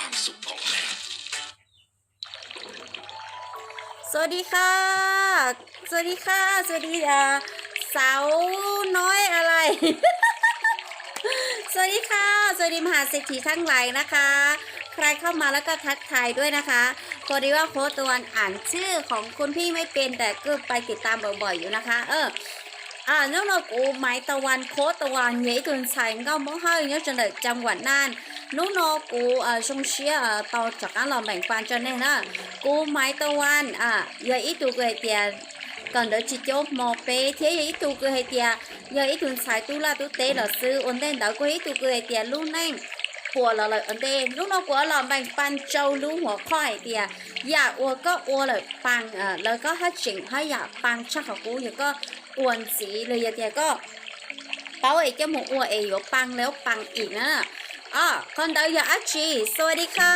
สวัสดีค่ะ สวัสดีค่ะ สวัสดี อ่า สาวน้อยอะไร สวัสดีค่ะ สวัสดีมหาเศรษฐีทั้งหลายนะคะ ใครเข้ามาแล้วก็ทักทายด้วยนะคะ พอดีว่าโค้ดตะวันอ่านชื่อของคุณพี่ไม่เป็น แต่ก็ไปติดตามบ่อยๆอยู่นะคะ เออ Hnub no kuv Maiv Tau Van, Khuav Tau Van, yog ib tug ntxhais nkauj Hmoob Hawj nyob rau ntawm cag vam naj. Hnub no kuv zoo siab tau rov qab los meem pab tso nej na. Kuv Maiv Tau Van yog ib tug kws hais tias kom ntawd tsis cuab hmo peb, thiab yog ib tug kws hais tias yog ib tug ntxhais tub laj tub teb los xwb. Ua ntej ntawd kuj yog ib tug kws hais tias lub neej puas los lawm ua ntej. Hnub no kuv los meem pab rau lub huam qhoj hais tias yam uas koj ua lawm pab lawv, koj haj tseem haj yam pab tshaj qhov qub, yog koj ua ntxiv los yog tias koj paub es coj mus ua es yuav pab lawv pab ib na. Qhov ntawd yog dab tsi? สวัสดีค่ะ.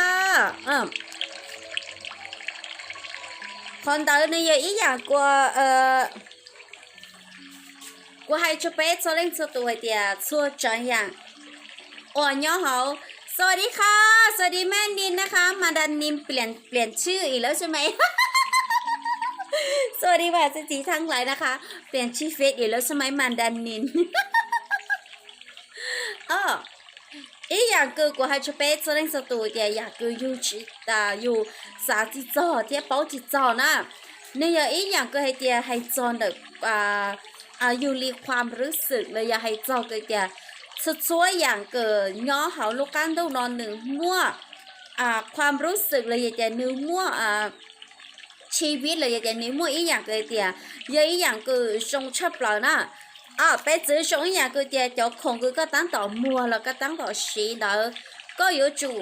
Qhov ntawd nws yog ib yam kuas kuv hais rau peb txhua leej txhua tus hais tias txhua tsav yam uas nyob hauv, สวัสดีค่ะ สวัสดีแม่นินนะคะ มาดามนิน เปลี่ยน เปลี่ยนชื่ออีกแล้วใช่ไหม สวัสดีมหาเศรษฐีทั้งหลายนะคะ เปลี่ยนชื่อเฟซอีกแล้วใช่ไหม มาดามนิน Ib yam kws kuv hais rau peb txhua leej txhua tus tias yam kws yus tsis, yus xav tsis txog thiab paub tsis txog na, nws yog ib yam kws hais tias hais txog ntawm yus li ความรู้สึก los yog hais txog kws tias txhua txhua yam kws nyob hauv lub qab ntuj no nws muaj ความรู้สึก los yog tias nws muaj ชีวิต los yog tias nws muaj ib yam kws hais tias yog ib yam kws zoo tshaj plaws na. Peb txwv zoo ib yam kws tias cov khoom kws koj tab tom muag los koj tab tom siv ntawd, koj yuav tsum,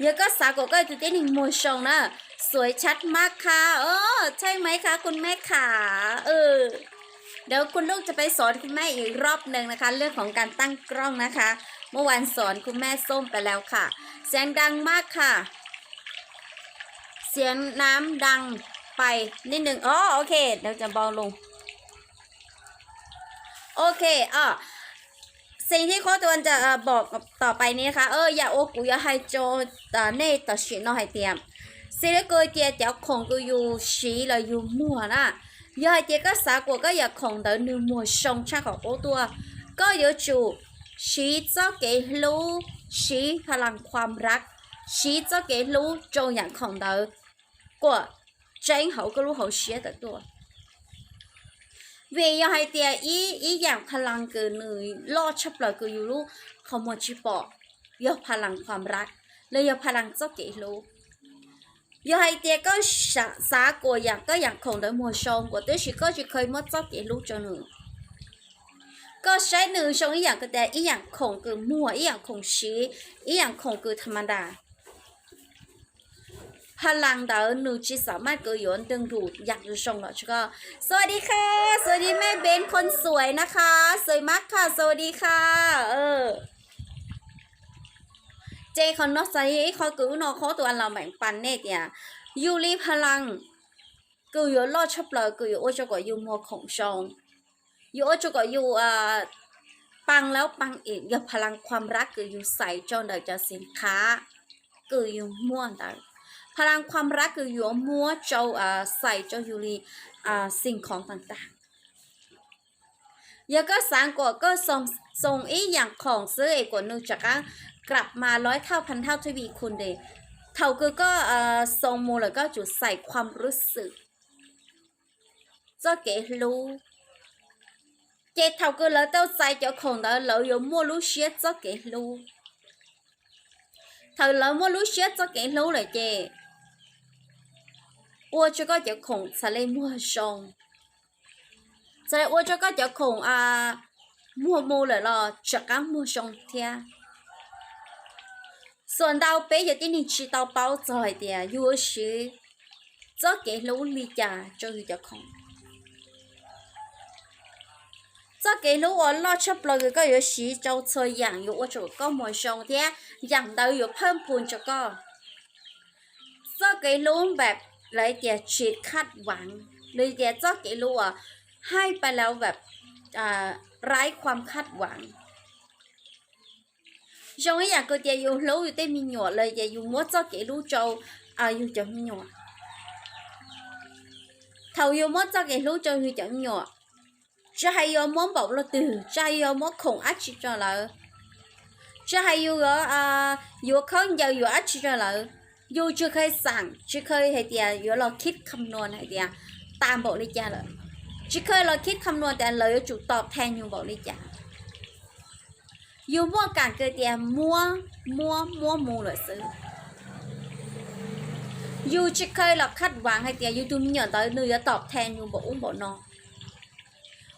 yog koj xav kom koj tus tib neeg muag zoo na, สวยชัดมากค่ะ ใช่ไหมคะคุณแม่ขา เดี๋ยวคุณลูกจะไปสอนคุณแม่อีกรอบนึงนะคะ เรื่องของการตั้งกล้องนะคะ เมื่อวานสอนคุณแม่ส้มไปแล้วค่ะ เสียงดังมากค่ะ เสียงน้ำดังไปนิดนึง อ๋อ โอเค เดี๋ยวจะเบาลง OK, สิ่งที่โค้ชตะวันจะบอกต่อไปนี้นะคะ yam uas kuv yuav hais rau nej tam sim no hais tias, xws li kws tias cov khoom kws yus siv los yus muag na, yog hais tias koj xav kom koj yam khoom ntawd nws muag zoo tshaj qhov qub tuaj, koj yuav tsum siv txoj kev hlub, siv พลังความรัก, siv txoj kev hlub rau yam khoom ntawd kom tseeb hauv koj lub hauv siab tawm tuaj. Vim yog hais tias ib, ib yam พลัง kws nws loj tshaj plaws kws yus lub qhov muag tsis pom yog พลังความรัก los yog พลัง txoj kev hlub. Yog hais tias koj xav kom yam koj yam khoom ntawd muag zoo, kuas tab sis koj tsis kheev muab txoj kev hlub rau nws, koj saib nws zoo ib yam kws tias ib yam khoom kws muag, ib yam khoom siv, ib yam khoom kws tham ma das, พลัง ntawd nws tsis xam maj kws yuav ดึงดูด yam zoo los rau koj. สวัสดีค่ะ สวัสดีแม่เบนคนสวยนะคะ สวยมากค่ะ สวัสดีค่ะ Ces qhov no txhais li ib qho kws hnub no Khuav Tau Van los meem pab nej tias yus li พลัง kws yuav loj tshaj plaws kws yuav ua rau kom yus muag khoom zoo, yuav ua rau kom yus pab lawv pab ib yog พลังความรัก kws yus xaiv rau ntawm cov สินค้า kws yus muag ntawd, พลังความรัก kws yuav muab rau, xaiv rau yus li สิ่งของต่างๆ. Yog koj xav kom koj txoo ib yam khoom xwb es kom nws rov qab กลับมาร้อยเท่าพันเท่า ทวีคูณ de, thaum kws koj txoo mus lawm koj tsum xaiv ความรู้สึก, txoj kev hlub. Ces thaum kws lawv tau txais cov khoom ntawd lawv yuav muaj lub siab txoj kev hlub. Thaum lawv muaj lub siab txoj kev hlub lawm ces ua rau koj cov khoom txhad li muag zoo, txhad li ua rau koj cov khoom muag mus lawm los rov qab muag zoo thiab. Xuas ntau peb cov tib neeg tsis tau paub txog hais tias yus yuav siv txoj kev hlub li cas rau yus cov khoom. Txoj kev hlub uas loj tshaj plaws kws koj yuav siv rau txhua yam yuav ua rau koj muag zoo thiab yam ntawd yuav เพิ่มพูน rau koj. Txoj kev hlub แบบ lawv tias จิตคาดหวัง, lawv tias txoj kev hlub uas ให้ไปแล้วแบบ ไร้ความคาดหวัง. Zoo ib yam kws tias yus hlub yus tej me nyuam lawm ces yus muab txoj kev hlub rau yus cov me nyuam. Thaum yus muab txoj kev hlub rau yus cov me nyuam, tsis hais yuav muab npaum luaj twg, tsis hais yuav muab khoom dab tsi rau lawv, tsis hais yus yuav, yuav khaub ncaws yuav dab tsi rau lawv, yus tsis kheev xaam, tsis kheev hais tias yuav los khib kham nuas hais tias tas npaum li cas lawm, tsis kheev los khib kham nuas tias lawv yuav tsum tob then yus npaum li cas. Yus muaj kaam kws tias muab, muab, muab mus lawm xwb. Yus tsis kheev los khaj vaam hais tias yus tug me nyuam ntawd nws yuav tob then yus npaum ub npaum no,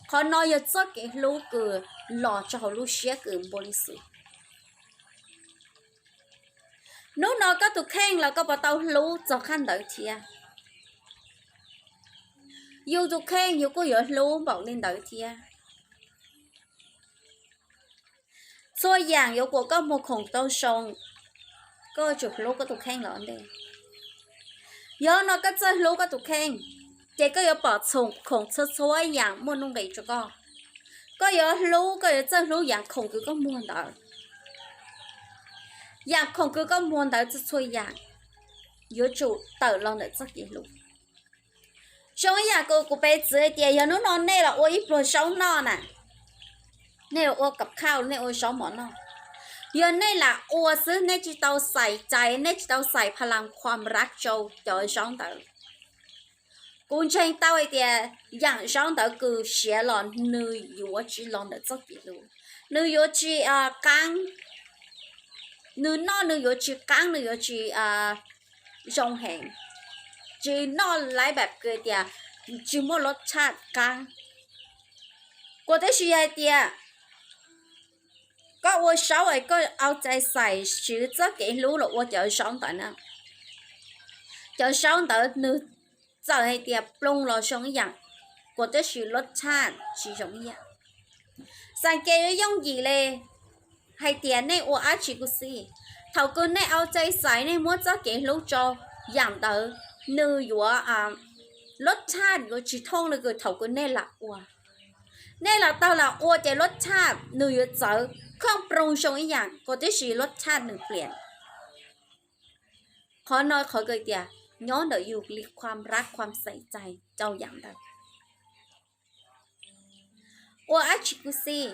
qhov no yog txoj kev hlub kws los rau hauv lub siab kws npaum li xwb. Hnub no koj tus kheej los koj puas tau hlub txog qhov ntawd thiab? Yus tus kheej yus kuj yuav hlub npaum li ntawd thiab. Txhua yaam yuav kuas koj muag khoom tau zoo, koj yuav tsum hlub koj tus kheej los ua ntej. Yog no koj txawj hlub koj tus kheej, ces koj yuav pom txhua khoom txhua txhua yaam muaj nuj nqis rau koj. Koj yuav hlub, koj yuav txawj hlub yaam khoom kws koj muag ntawd. Yaam khoom kws koj muag ntawd txhua txhua yaam yuav tsum tawm los ntawm txoj kev hlub. Zoo ib yaam kws kuv piv txwv hais tias yog hnub no nej los ua ib pluag zaub noj na, nej los ua kam khauj, nej ua zaub mov noj, yog nej lam ua xwb, nej tsis tau xais cai, nej tsis tau xais pha laas khuam rab rau cov zaub ntawd, kuv ntseeg tau hais tias yaam zaub ntawd kws siav los nws yuav tsis los ntawm txoj kev hlub, nws yuav tsis qaab, nws noj nws yuav tsis qaab, nws yuav tsis zoo heev, tsis noj laiv npaam kws tias tsis muaj lub tshaj qaab. Kuas tab sis yog hais tias koj ua zaub es koj au cai xais siv txoj kev hlub los ua cov zaub ntawd na, cov zaub ntawd nws txawm hais tias ploog los zoo ib yaam, kuas tab sis lub tshaj tsis zoo ib yaam. Xav kev yooj yim le hais tias nej ua dab tsi kuj xij, thaum kws nej au cai xais, nej muab txoj kev hlub rau yaam ntawd, nws yuav, lub tshaj yuav tsis thooj le kws thaum kws nej lam ua. Nej lam tau lam ua ces lub tshaj nws yuav txawv khooj proog zoo ib yaam, kuas tab sis lub tshaj nws pliam. Qhov no qhov kws tias nyob ntawm yus li khuam rab khuam xais cai rau yaam ntawd. Ua dab tsi kuj xij,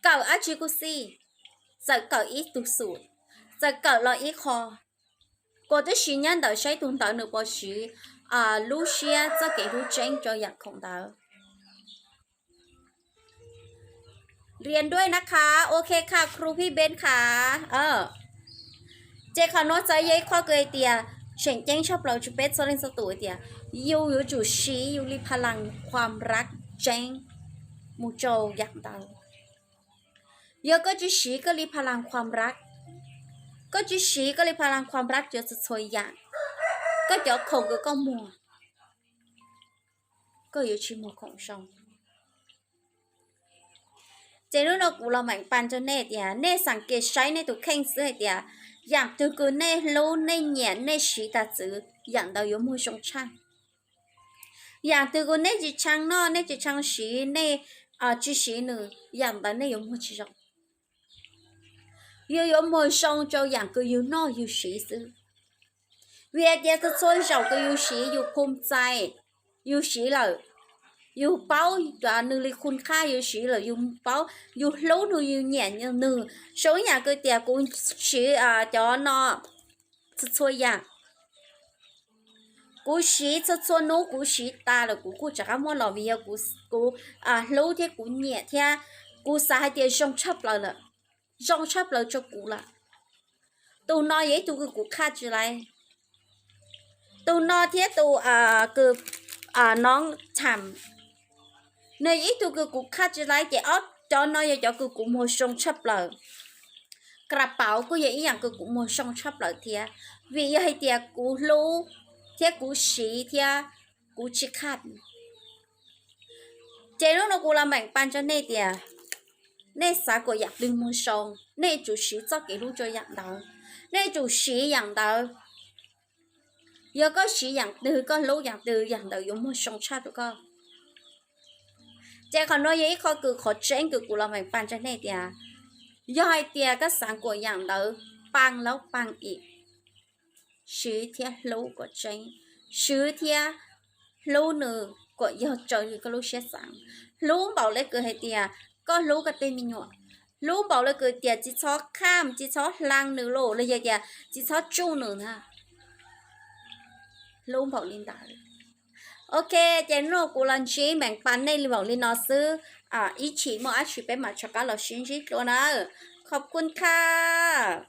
kawm dab tsi kuj xij, txawm kawm ib tug xum, txawm kawm los ib qho, kuas tab sis nyob ntawm saib tug ntawd nws puas siv lub siab txoj kev hlub tseeb rau yaam khoom ntawd. Riam nruaj nab kha, ok kha, kru phij npeb kha. Ces qhov nuav txawv yog ib qho kws hais tias tseem ceeb tshaj plaws rau peb txhua leej txhua tus hais tias yus yuav tsum siv yus li pha laas khuam rab tseeb mus rau yaam ntawd. Yog koj tsis siv koj li pha laas khuam rab, koj tsis siv koj li pha laas khuam rab rau txhua txhua yaam, koj cov khoom kws koj muag, koj yuav tsis muag khoom zoo. Ces hnub no kuv los meem pab rau nej tias nej xav kev saib nej tus kheej xwb hais tias yaam twg kws nej hlub, nej nyiam, nej siv tas txwv, yaam ntawd yuav muag zoo tshaj. Yaam twg kws nej tsis tshee noj, nej tsis tshee siv, nej tsis siv nws, yaam ntawd nej yuav muag tsis zoo. Yus yuav muag zoo rau yaam kws yus noj yus siv xwb. Vim hais tias txhua txhua zaum kws yus siv yus phum txais, yus siv lawm, yus paub nws li khun khaj, yus siv lawm yus paub, yus hlub nws, yus nyiam nws. Zoo ib yaam kws tias kuv siv cov no txhua txhua yaam, kuv siv txhua txhua nub, kuv siv tas lawm kuv kuj rov qab muab los vim yog kuv hlub thiab kuv nyiam thiab kuv xav hais tias zoo tshaj plaws lawm, zoo tshaj plaws rau kuv lawm. Tus no yog ib tug kws kuv khaj tsis laib. Tus no thiab tus kws noob tham, nws yog ib tug kws kuv khaj tsis laib ces ob cov no yog cov kws kuv muag zoo tshaj plaws. Kra pauv kuj yog ib yaam kws kuv muag zoo tshaj plaws thiab, vim yog hais tias kuv hlub thiab kuv siv thiab kuv tsis khaj. Ces hnub no kuv los meem pab rau nej tias nej xav kom yaam twg muag zoo, nej tsum siv txoj kev hlub rau yaam ntawd, nej tsum siv yaam ntawd. Yog koj siv yaam twg, koj hlub yaam twg, yaam ntawd yuav muag zoo tshaj rau koj. Ces qhov no yog ib qho kws qhov tseeb kws kuv los meem pab rau nej tias Yog hais tias koj xaav kuas yaam ntawd paaj laub paaj im, swv thiab hlub kuas tseeb, swv thiab hlub nws kuas yog raws li koj lub siab xaav. Hlub npaum le kws hais tias koj hlub koj tej me nyuam, hlub npaum le kws tias tsis txhob kham, tsis txhob hlaa nws los yog tias tsis txhob tsuj nws na. Hlub npaum li ntawd. Ok, ces nub nuav kuv los ntsib meem pas nej li npaum li no xwb. Ib chim muaj dlaab tsi peb mam rov qab los sib ntsib dlua na. Khov kuj khab.